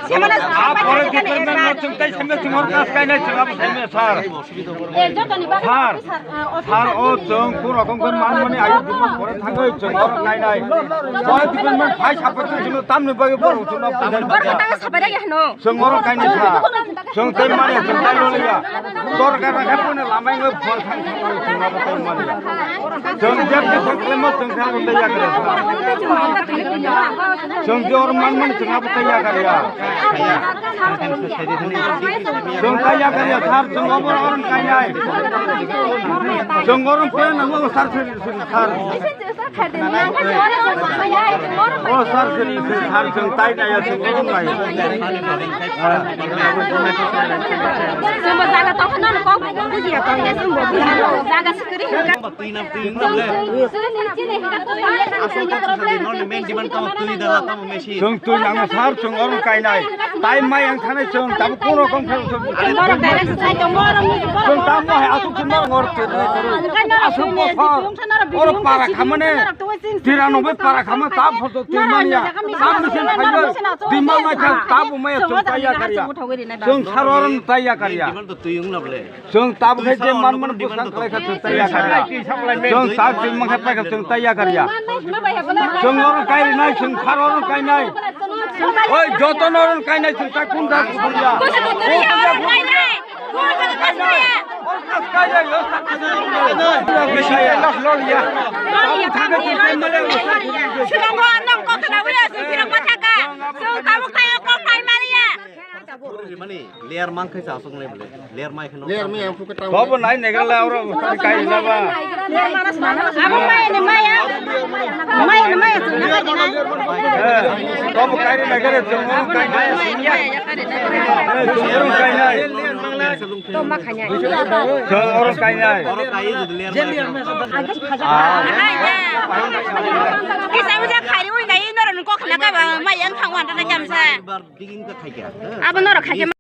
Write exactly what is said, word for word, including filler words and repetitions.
Ah, pore department no chwng tai same chwng hor kas kai nai chwng abo same sir. Sir, sir, o chwng kung rokom khe man mani ayo dima pore thangwi chwng hor kai nai. Pore department phai sapai chwng tamni bagwi borok chwng no phai. Borok tang sabai rega hino. Chwng oro kainwi sa. Chwng tei mani chwng tai loliya. Dorkar rang khe bono lamai wng phor thang thang chwng abo tei mani. Chwng jeb khe chwng khlemo chwng khe abo tei yakarya sa. Chwng je oro man mani chwng abo tei yakarya. Chwng tai yakarya sir, chwng obo oro kainai. Chwng oro khe nango sir, sir, sir. O sir, sir, sir, sir, chwng tai nai ya, chwng oro nai. Chwngbo jaga tongkha nono kok bujiya tongya, chwngbo bujiya. Jaga sikiri hinka. Chwng twi nango sir, chwng oro kainai. Tai mai ang thanai chwng tabuk kung rokom khe chwng. Borok direct sai tong, borok mujung, borok chwng tamo hai asuk chwng norok ngor twi. Asuk bosor oro para khamane. Tira nokbe para khama ta photo twi manya. Tam bisin phaiyo. Dima mai kha tabu maya chwng taiya karya. Chwng sar oro taiya karya. Chwng tab khai je man man bwsang khlai kha chwng taiya karya. Chwng tab chwng man khai pai kha chwng taiya karya. Chwng oro kai nai, chwng sar oro kai nai. Oi, joto no oro kai nai, chwng ta kun da kun ya. Oro kas kai ya, yo ta kun da. Last lol ya. Silang ko anam ko khna wala, silang ko thaka. Chwng tabuk taiya ko pai maliya. Mani layer mang khai sa asuk nai bole. Layer mai kheno. Layer mai ang phuka tang. Bobo nai negra la oro kai na ba. Abo mai ni mai ya. Mai ni mai ya. Eh, bobo kai ni negra chwng oro kai na. Eh, chwng oro kai na. To ma khanya. Chwng oro kai na. Oro kai ni layer mai. Ah. Kisa uja khari ui nai noro ko khna ka ba mai yang thang wan ta kam sa. Abo noro khai khe